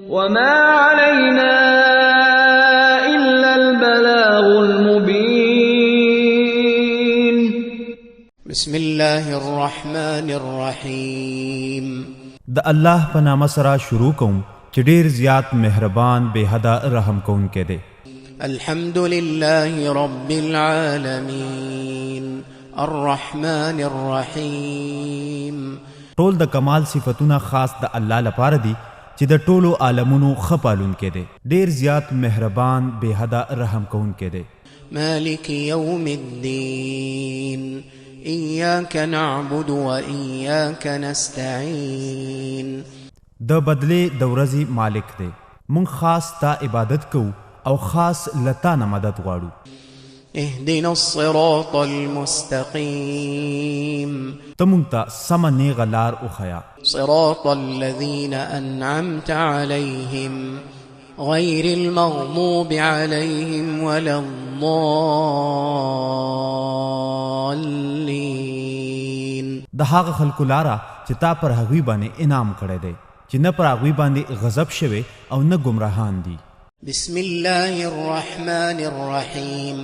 وما علينا إلا البلاغ المبين. بسم الله الرحمن الرحيم. د الله په نامه سره شروع کوم چې ډیر زیات مهربان بے حده رحم کوونکی دی. الحمد لله رب العالمين الرحمن الرحيم. ټول د کمال صفتونه خاص د الله لپاره دي چې د ټولو عالمونو ښه پالونکی دی، ډیر زیات مهربان بے حده رحم کوونکی دی. مالك يوم الدين إياك نعبد وإياك نستعين. د بدلې د ورځې مالک دی، مونږ خاص تا عبادت کوو او خاص له تا نه مدد غواړو. اهدنا الصراط المستقيم. ته مونږ ته سمه نیغه لار وښیه. صراط الذين أنعمت عليهم غير المغضوب عليهم ولا الضالين. د هغه خلکو لاره چې تا پر هغوی باندې انعام کړی دی، چې نه پر هغوی باندې غضب شوی او نه ګمراهان دي. بسم الله الرحمن الرحيم.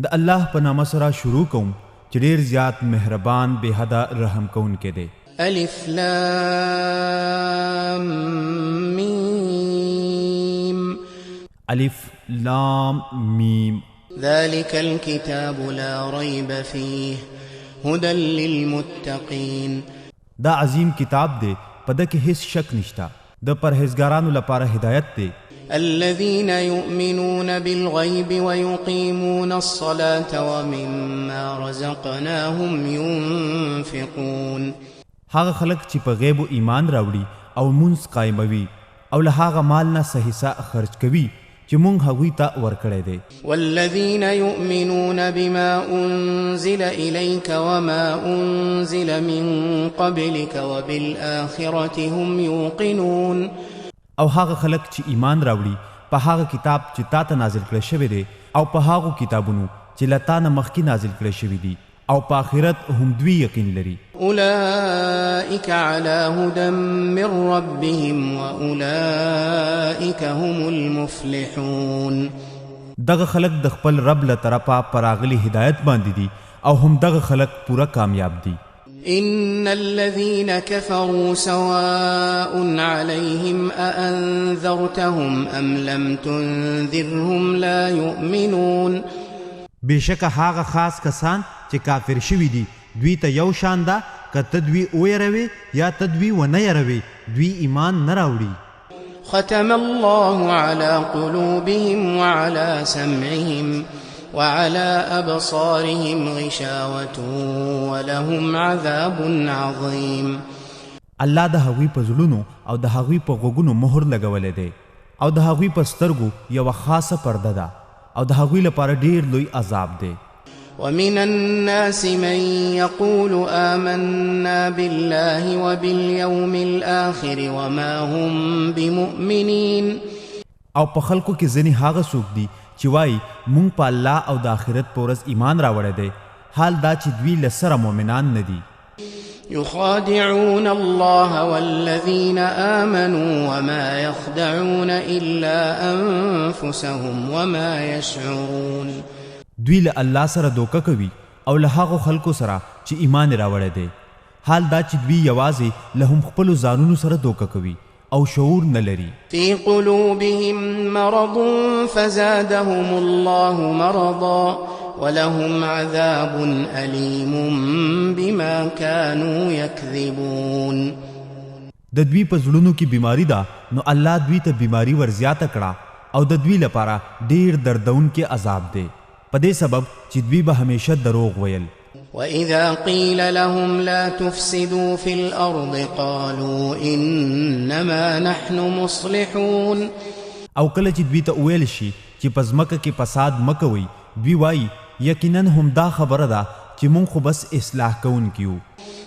د الله په نامه سره شروع کوم چې ډیر زیات مهربان بے حده رحم کوونکی دی. ألف لام ميم. الف لام میم. ذلك الكتاب لا ريب فيه هدى للمتقين. دا عظیم کتاب دی، په ده کې هیڅ شک نشته، د پرهیزګارانو لپاره هدایت دی. الذين يؤمنون بالغيب ويقيمون الصلاة ومما رزقناهم ينفقون. هغه خلک چې په غیبو ایمان راوړي او مونځ قایموي او له هغه مال نه څه حصه خرج کوي چې مونږ هغوی ته ورکړی دی. والذين يؤمنون بما أنزل إليك وما أنزل من قبلك وبالآخرة هم يوقنون. او هغه خلک چې ایمان راوړي په هغه کتاب چې تا ته نازل کړی شوی دی او په هغو کتابونو چې له تا نه مخکې نازل کړی شوي دي او په آخرت هم دوی یقین لري. أولئك على هدى من ربهم وأولئك هم المفلحون. دغه خلک د خپل رب له طرفه پر راغلي هدایت باندې دي او هم دغه خلک پوره کامیاب دي. إن الذين كفروا سواء عليهم أأنذرتهم أم لم تنذرهم لا يؤمنون. بېشکه هغه خاص کسان چې کافر شوي دي دوی ته یو شان ده، که ته دوی ویروې یا ته دوی ونه یروې، دوی ایمان نه راوړي. ختم الله على قلوبهم وعلى سمعهم وعلى أبصارهم غشاوة ولهم عذاب عظيم. الله د هغوی په زړونو او د هغوی په غوږونو مهر لګولی دی او د هغوی په سترګو یوه خاصه پرده ده او د هغوی لپاره ډیر لوی عذاب دی. ومن الناس من يقول آمنا بالله وباليوم الآخر وما هم بمؤمنين. او په خلکو کې ځینې هغه څوک دي چې وایي مونږ په الله او د آخرت په ورځ ایمان راوړی دی، حال دا چې دوی له سره مؤمنان نه دي. يخادعون الله والذين آمنوا وما يخدعون إلا أنفسهم وما يشعرون. دوی له الله سره دوکه کوي او له هغو خلکو سره چې ایمان یې راوړی دی، حال دا چې دوی یوازې له هم خپلو ځانونو سره دوکه کوي او شعور نه لري. في قلوبهم مرض فزادهم الله مرضا ولهم عذاب أليم بما كانوا يكذبون. د دوی په زړونو کې بیماری ده، نو الله دوی ته بیماری ور زیاته کړه او د دوی لپاره ډیر دردونکی عذاب دی، په دې سبب چې دوی به همیشه دروغ ویل. وإذا قيل لهم لا تفسدوا في الأرض قالوا إنما نحن مصلحون. او کله چې دوی ته وویل شي چې په ځمکه کې فساد مه کوئ، دوی وایي یقینا هم دا خبره ده چې مونږ خو بس اصلاح کوونکي یو.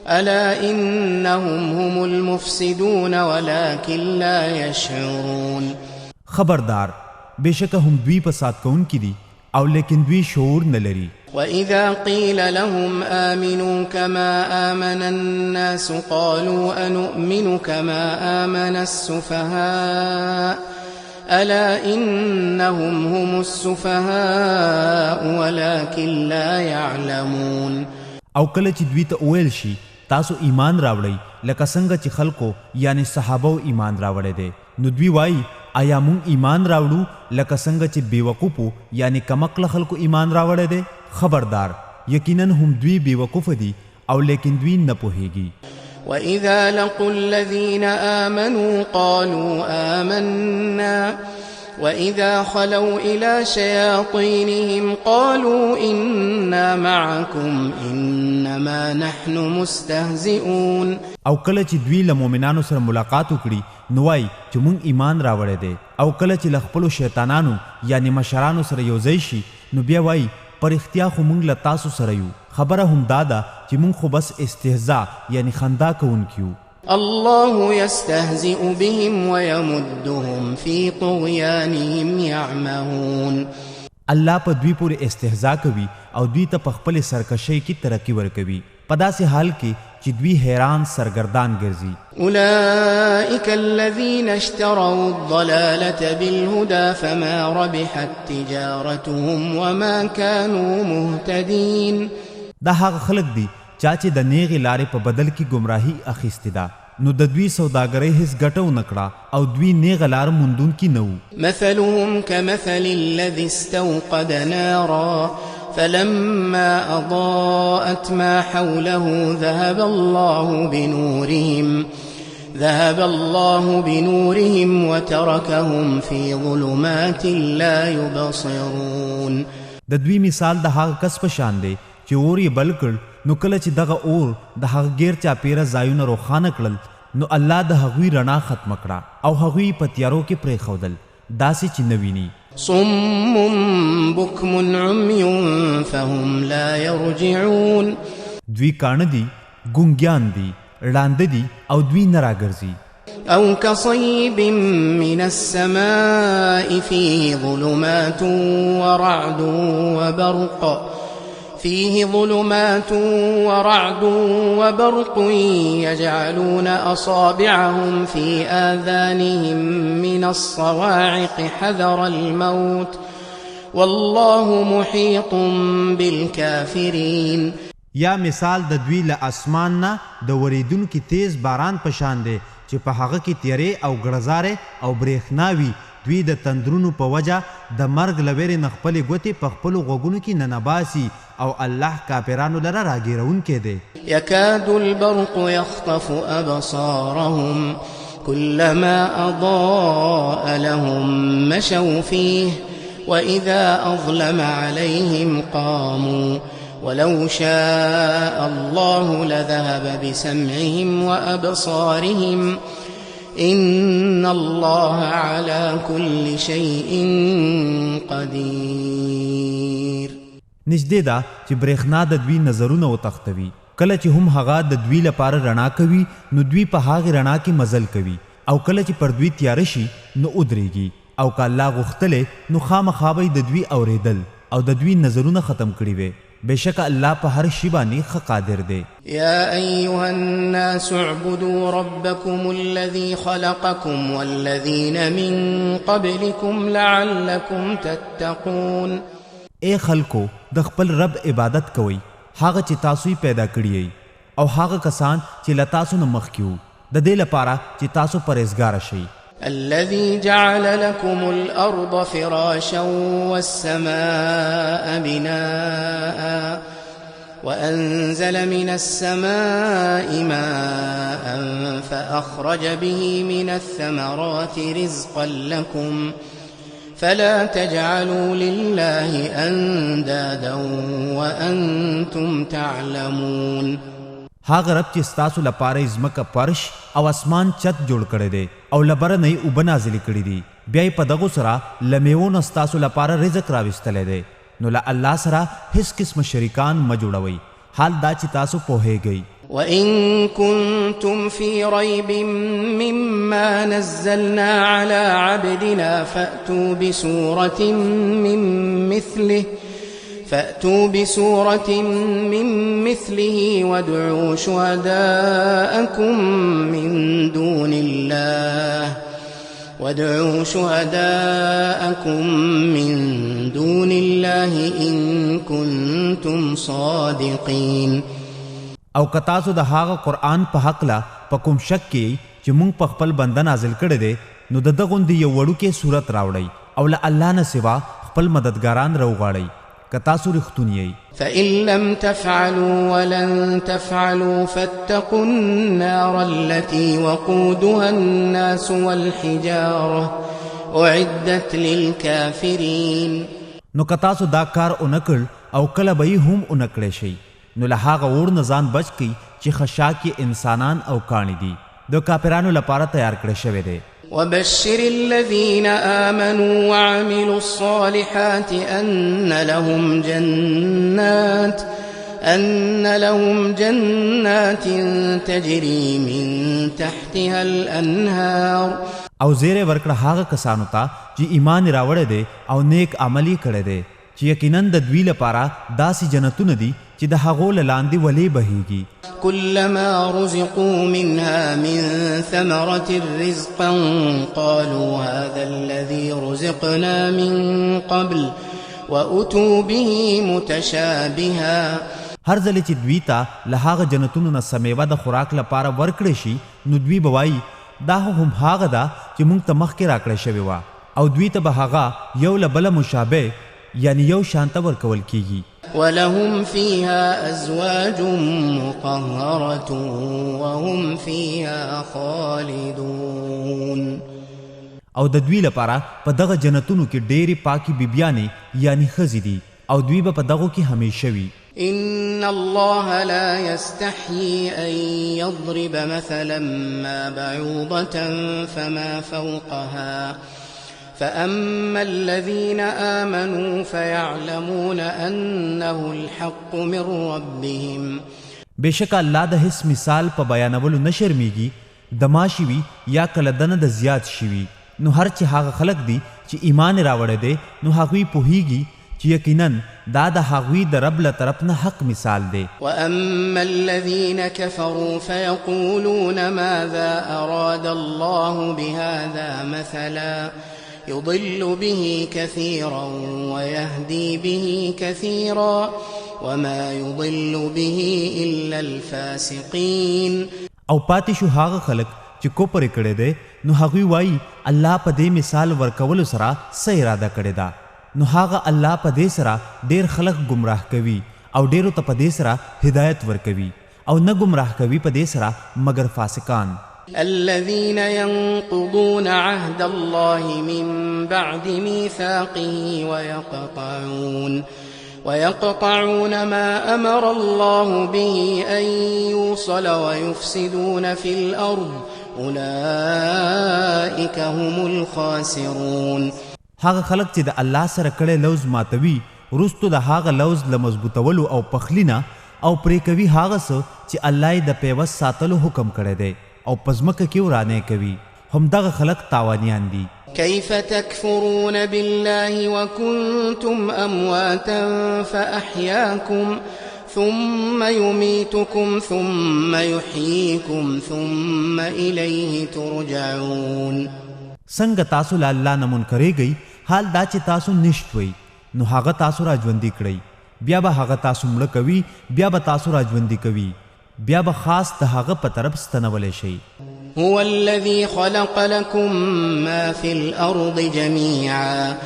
ألا إنهم هم المفسدون ولكن لا يشعرون. خبردار، بېشکه هم دوی فساد کوونکي دي او لیکن دوی شعور نه لري. وإذا قيل لهم آمنوا كما آمن الناس قالوا أنؤمن كما آمن السفهاء ألا إنهم هم السفهاء ولكن لا يعلمون. او کله چې دوی ته وویل شي تاسو ایمان راوړئ لکه څنګه چې خلکو یعنی صحابو ایمان راوړی دی، نو دوی وایي آیا مونږ ایمان راوړو لکه څنګه چې بېوقوفو یعنی کمعقله خلکو ایمان راوړی دی؟ خبردار، یقینا هم دوی بېوقوفه دي او لیکن دوی نه پوهیږي. وإذا لقوا الذين آمنوا قالوا آمنا وإذا خلوا إلى شياطينهم قالوا إنا معكم إنما نحن مستهزئون. او کله چې دوی له مؤمنانو سره ملاقات وکړي نو وایي چې مونږ ایمان راوړی دی، او کله چې له خپلو شیطانانو یعنی مشرانو سره یو ځای شي نو بیا وایي پر رښتیا خو مونږ له تاسو سره یو، خبره هم دا ده چې مونږ خو بس استهزاء یعنی خندا کوونکي یو. الله يستهزئ بهم ويمدهم في طغيانهم يعمهون. الله په دوی پورې استهزاء کوي او دوی ته په خپلې سرکشۍ کې ترقي ورکوي، په داسې حال کې چې دوی حیران سرګردان ګرځي. أولئك الذين اشتروا الضلالة بالهدى فما ربحت تجارتهم وما كانوا مهتدين. دا هغه خلک دي چا چې د نیغې لارې په بدل کې ګمراهي اخیستې ده، نو د دوی سوداګرۍ هیڅ ګټه ونه کړه او دوی نیغه لار موندونکي نه وو. مثلهم كمثل الذي استوقد نارا فلما أضاءت ما حوله ذهب الله بنورهم وتركهم في ظلمات لا يبصرون. د دوی مثال د هغه کس په شان دی چې اور یې بل کړ، نو کله چې دغه اور د هغه غیر چاپیره ځایونه روښانه کړل نو الله د هغوی رڼا ختمه کړه او هغوی په تیارو کې پرېښودل داسې چې نه ویني. صم بكم عمي فهم لا يرجعون. دوی کاڼه دي، ګونګیان دي، ړانده دي او دوی نه راګرځي. أو كصيب من السماء فيه ظلمات ورعد وبرق يجعلون أصابعهم في آذانهم من الصواعق حذر الموت والله محيط بالكافرين. یا مثال د دوی له اسمان نه د ورېدونکي تیز باران په شان دی چې په هغه کې تیرې او ګړزارې او برېښنا وي. دوی د تندرونو په وجه د مرګ له ویرې نه خپلې ګوتې په خپلو غوږونو کې ننباسي او الله کافرانو لره راګیرونکی دی. يكاد البرق يخطف أبصارهم كلما أضاء لهم مشوا فيه وإذا أظلم عليهم قاموا ولو شاء الله لذهب بسمعهم وأبصارهم إن الله على كل شيء قدير. نږدې ده چې برېښنا د دوی نظرونه وتښتوي. کله چې هم هغه د دوی لپاره رڼا کوي نو دوی په هغې رڼا کې مزل کوي، او کله چې پر دوی تیاره شي نو ودرېږي، او که الله غوښتلی نو خامخا به یې د دوی اورېدل او د دوی نظرونه ختم کړي وی. بېشکه الله په هر شي باندې ښه قادر دی. يا أيها الناس اعبدوا ربكم الذي خلقكم والذين من قبلكم لعلكم تتقون. ای خلکو، د خپل رب عبادت کوئ، هغه چې تاسو یې پیدا کړي یئ او هغه کسان چې له تاسو نه مخکې وو، د دې لپاره چې تاسو پرهېزګاره شئ. الذي جعل لكم الأرض فراشا والسماء بناء وأنزل من السماء ماء فأخرج به من الثمرات رزقا لكم فلا تجعلوا لله أندادا وأنتم تعلمون. هغه رب چې ستاسو لپاره یې ځمکه فرش او اسمان چت جوړ کړی دی او له بره نه یې اوبه نازلې کړې دي، بیا یې په دغو سره له میوو نه ستاسو لپاره رزق راویستلی دی، نو له الله سره هیڅ قسمه شریکان مه جوړوئ، حال دا چې تاسو پوهیږئ. وإن كنتم في ريب مما نزلنا على عبدنا فأتوا بسورة من مثله وادعوا شهداءكم من دون الله وادعوا شهداءكم من دون الله إن كنتم صادقين. او که تاسو د هغه قرآن په هکله په کوم شک کې یئ چې مونږ په خپل بنده نازل کړی دی، نو د ده غوندې یو وړوکی سورت راوړئ او له الله نه سوا خپل مددګاران راوغواړئ که تاسو رښتوني یئ. فإن لم تفعلوا ولن تفعلوا فاتقوا النار التي وقودها الناس والحجارة أعدت للكافرين. نو که تاسو دا کار ونه کړ او کله به یې هم ونه کړی شئ، نو له هغه اور نه ځان بچ کړئ چې خشاک یې انسانان او کاڼي دي، د کافرانو لپاره تیار کړی شوی دی. وبشر الذين آمنوا وعملوا الصالحات أن لهم جنات تجري من تحتها الأنهار. او زیری ورکړه هغه کسانو ته چې ایمان یې راوړی دی او نیک عمل یې کړی دی، چې یقینا د دوی لپاره داسې جنتونه دي چې د هغو له لاندې ولې بهیږي. كلما رزقوا منها من ثمرة رزقا قالوا هذا الذي رزقنا من قبل وأتوا به متشابها. هر ځلې چې دوی ته له هغه جنتونو نه څه میوه د خوراک لپاره ورکړی شي، نو دوی به وایي دا خو هم هغه ده چې موږ ته مخکې راکړی شوې وه، او دوی ته به هغه یو له بله مشابه یعنی یو شان ته ورکول کیږي. ولهم فيها أزواج مطهرة وهم فيها خالدون. او د دوی لپاره په دغه جنتونو کې ډېرې پاکې بیبیانې یعنی ښځې دي، او دوی به په دغو کې همیشه وي. إن الله لا يستحيي أن يضرب مثلا ما بعوضة فما فوقها فأما الذين آمنوا فيعلمون أنه الحق من ربهم. بېشکه الله د هیڅ مثال په بیانولو نه شرمیږي، د ماشي وي یا کله دنه د زیات شي وي، نو هر چې هغه خلک دي چې ایمان یې راوړی دی نو هغوی پوهیږي چې یقینا دا د هغوی د رب له طرف نه حق مثال دی. وأما الذين كفروا فيقولون ماذا أراد الله بهذا مثلا يضل به كثيرا ويهدي به كثيرا وما يضل به إلا الفاسقين. او پاتې شو هغه خلک چې کفر یې کړی دی، نو هغوی وایي الله په دې مثال ورکولو سره څه اراده کړې ده، نو هغه الله په دې سره ډېر خلک ګمراه کوي او ډېرو ته په دې سره هدایت ورکوي، او نه ګمراه کوي په دې سره مګر فاسقان. الذين ينقضون عهد الله من بعد ميثاقه ويقطعون ما أمر الله به أن يوصل ويفسدون في الأرض أولئك هم الخاسرون. هغه خلک چې د الله سره کړی لوز ماتوي، وروسته د هغه لوز له مضبوطولو او پخلي نه او پرې کوي هغه څه چې الله یې د پیوست ساتلو حکم کړی دی، او په ځمکه کې ورانی کوي، همدغه خلک تاوانیان دي. كيف تكفرون بالله وكنتم أمواتا فأحياكم ثم يميتكم ثم يحييكم ثم إليه ترجعون. څنګه تاسو له الله نه منکرېږئ، حال دا چې تاسو نشت وئ، نو هغه تاسو را ژوندي کړئ، بیا به هغه تاسو مړه کوي، بیا به تاسو را ژوندي کوي، بیا به خاص د هغه په طرف ستنولی شئ. هو الذي خلق لكم ما في الأرض جميعا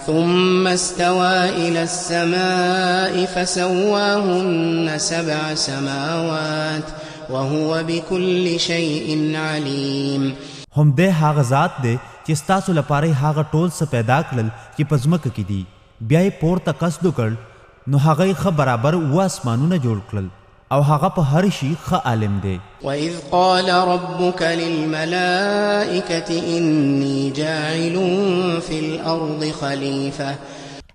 ثم استوى إلى السماء فسواهن 7 سماوات وهو بكل شيء عليم. هم دی هغه ذات دی چې ستاسو لپاره یې هغه ټول څه پیدا کړل چې په ځمکه کې دي، بیا یې پورته قصد وکړ، نو هغه یې ښه برابر 7 اسمانونه جوړ کړل، او هغه په هر شي ښه عالم دی. وإذ قال ربك للملائكة إني جاعل في الأرض خليفة.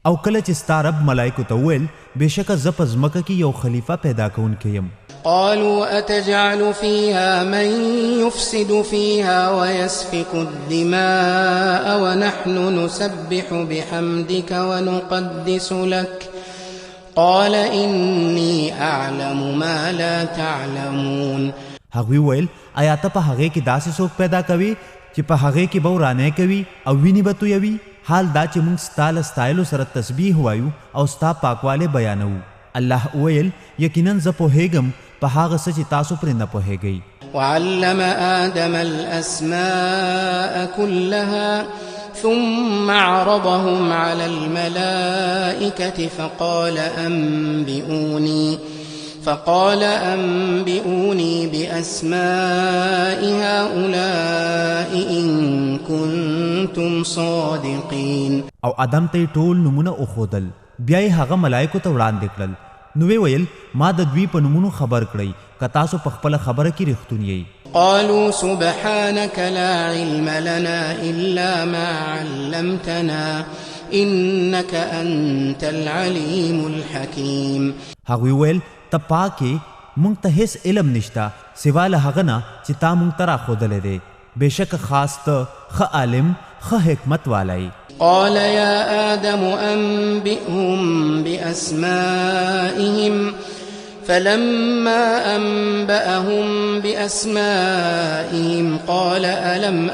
او کله چې ستا رب ملائکو ته وویل بېشکه زه په ځمکه کې یو خلیفه پیدا کوونکی یم. قالوا أتجعل فيها من يفسد فيها ويسفك الدماء ونحن نسبح بحمدك ونقدس لك قال إني أعلم ما لا تعلمون. هغوی وویل ایا ته په هغې کې داسې څوک پیدا کوي چې په هغې کې به ورانی کوي او وینې به تویوي؟ حال دا چې موږ ستا له ستایلو سره تسبیح وایو او ستا پاکوالی بیانوو. الله وویل یقینا زه پوهېږم په هغه څه چې تاسو پرې نه پوهېږئ. وعلم آدم الأسماء كلها ثم عرضهم على الملائكة فقال أنبئوني بأسماء هؤلاء إن كنتم صادقين. او آدم ته ټول نومونه وښودل، بیا یې هغه ملایکو ته وړاندې کړل. نو ویې ویل ما د دوی په نومونو خبر کړئ که تاسو په خپله خبره کې رښتوني یئ. قالوا سبحانك لا علم لنا إلا ما علمتنا إنك أنت العليم الحكيم. هغوی ویل ته پاک یې، موږ ته هیڅ علم نشته سوا له هغه نه چې تا موږ ته راښودلی دی، بېشکه خاص ته ښه عالم ښه حکمت والا یې. قال يا آدم أنبئهم بأسمائهم فلما أنبأهم بأسمائهم قال ألم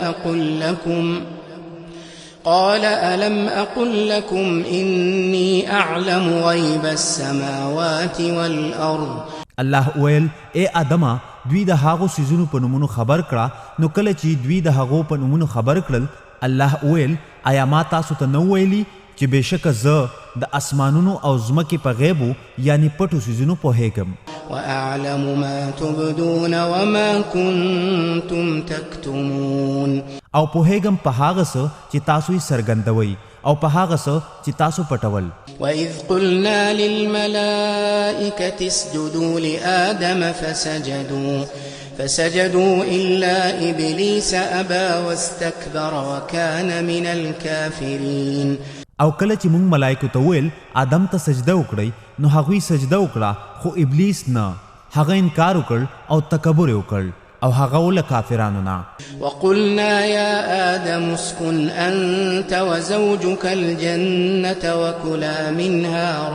أقل لكم إني أعلم غيب السماوات والأرض. الله ویل ای آدمه دوی د هغو څیزونو په نومونو خبر کړه. نو کله چې دوی د هغو په نومونو خبر کړل، الله ویل آیا ما تاسو ته نه ویلي چې بېشکه زه د اسمانونو او ځمکې په غیبو یعنی پټو څیزونو پوهېږم. وأعلم ما تبدون وما كنتم تكتمون. او پوهېږم په هغه څه چې تاسو یې څرګندوئ او په هغه څه چې تاسو پټول. وإذ قلنا للملائكة اسجدوا لآدم فسجدوا إلا إبليس أبى واستكبر وكان من الكافرين. او کله چې موږ ملایکو ته وویل آدم ته سجده وکړئ، نو هغوی سجده وکړه خو ابلیس نه، هغه انکار وکړ او تکبر یې وکړ او هغه و له کافرانو نه. وقلنا يا آدم اسكن أنت وزوجك الجنة وكلا منها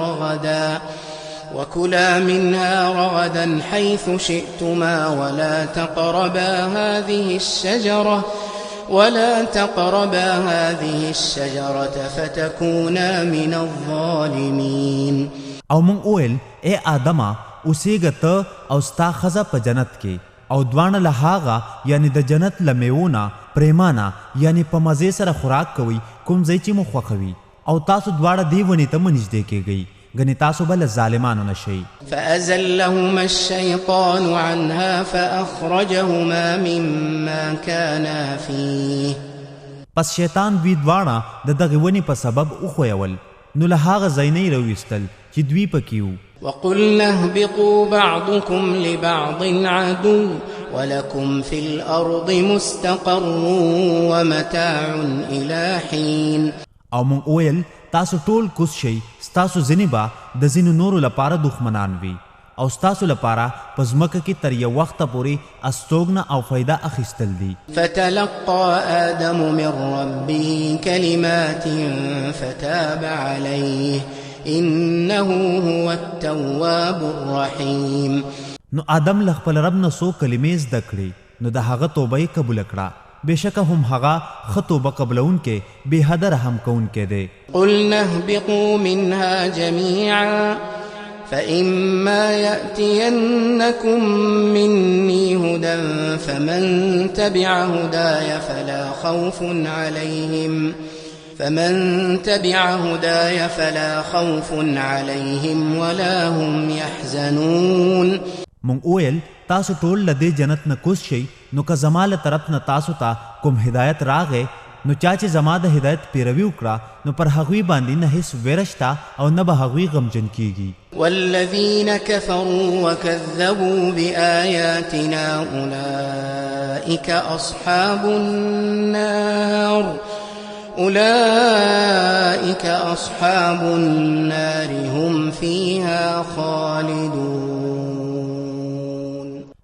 رغدا حيث شئتما ولا تقربا هذه الشجرة فتكونا من الظالمين. او مونږ وویل ای آدمه اوسېږه ته او ستا ښځه په جنت کې، او دواړه له هغه یعنی د جنت له میوو نه پریمانه یعنی په مزې سره خوراک کوئ کوم ځای چې مو خوښوي، او تاسو دواړه دې ونې ته مه نږدې کېږئ ګنې تاسو به له ظالمانو نه شئ. فأزلهما الشيطان عنها فأخرجهما مما كانا فيه. پس شیطان دوی دواړه د دغې ونې په سبب وښویول، نو له هغه ځای نه یې راویستل چې دوی پکې وو. وقلنا اهبطوا بعضكم لبعض عدو ولكم في الأرض مستقر ومتاع إلى حين. او مونږ وویل تاسو ټول کوز شئ، ستاسو ځینې به د ځینو نورو لپاره دښمنان وي، او ستاسو لپاره په ځمکه کې تر یو وخته پورې استوګنه او فایده اخیستل دي. فتلقى آدم من ربه كلمات فتاب عليه إنه هو التواب الرحيم. نو آدم له خپل رب نه څو کلمې زده کړې، نو د هغه توبه یې قبوله کړه، بېشکه هم هغه ښه توبه قبلوونکی بې حده رحم کوونکی دی. قلنا اهبطوا منها جميعا فإما يأتينكم مني هدى فمن تبع هداي فلا خوف عليهم ولا هم يحزنون. مونږ وویل تاسو ټول له دې جنت نه کوز شئ، نو که زما له طرف نه تاسو ته کوم هدایت راغی، نو چا چې زما د هدایت پیروي وکړه نو پر هغوی باندې نه هیڅ ویره شته او نه به هغوی غمجن کیږي. والذين كفروا وكذبوا بآياتنا أولئك أصحاب النار هم فيها خالدون.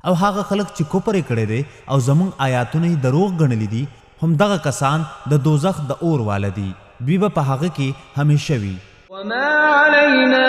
او هغه خلک چې کفر یې کړی دی او زموږ آیاتونه یې دروغ ګڼلي دي، هم دغه کسان د دوزخ د اور واله دي، دوی به په هغه کې همیشه وي. وما علينا